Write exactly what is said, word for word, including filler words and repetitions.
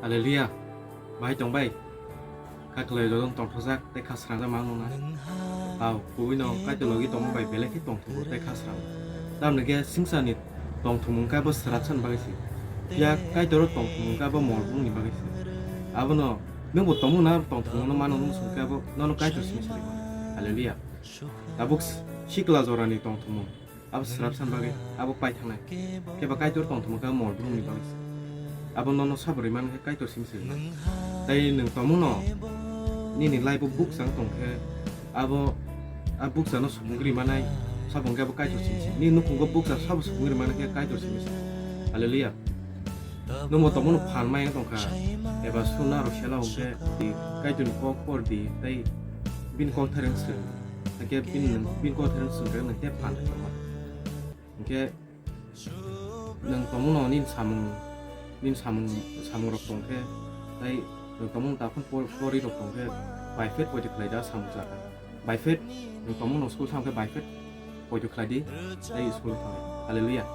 Hallelujah. Bahai tong bai. Kaklai rodon tongthojak tei khasrangjak mang nung na. Tao, kubui no Kaitor logi tongma bai belai khe tongthungo tei khasrango. Tamni khe singsa ni tongthumung khe abo srapsan bagwi se. Ya Kaitor o tongthumung khe abo mol bung ni bagwi se. Abono nwng bo tongmung na tongthumung no mano nung sung khe abo nono Kaitor simi se. Hallelujah. Tabuk sikla jora ni tongthumung. Abo srapsan bagwi, abo paithangnai. Khe ba Kaitor tongthumung khe mol brum ni bagwi se. Abo nono sabo rwi man khe Kaitor simi se. Tei nwng tongmung no nini life o bukchang tong khe abo a bukcha no subung rwi manai sabo hwnkhe abo Kaitor simi se. Nini nukhungo bukcha sabo subung rwi manai khe Kaitor simi se. Hallelujah. Nwng bo tongmung no phan mai tong kha. Eba suna rok sela hwnkhe di Kaitor ni kok por di tei bini kok thereng se. Hwnkhe bini, bini kok thereng se hwnkhe nwng khe phan tongma. Hwnkhe nwng tongmung no nini samung, nini samung, samung rok tong khe, tei nwng tongmung takhun por-, pori rok tong khe, by faith poito khlai da samung chakha. By faith nwng tongmung no school thang khe by faith poito khlai di, tei school thang. Hallelujah.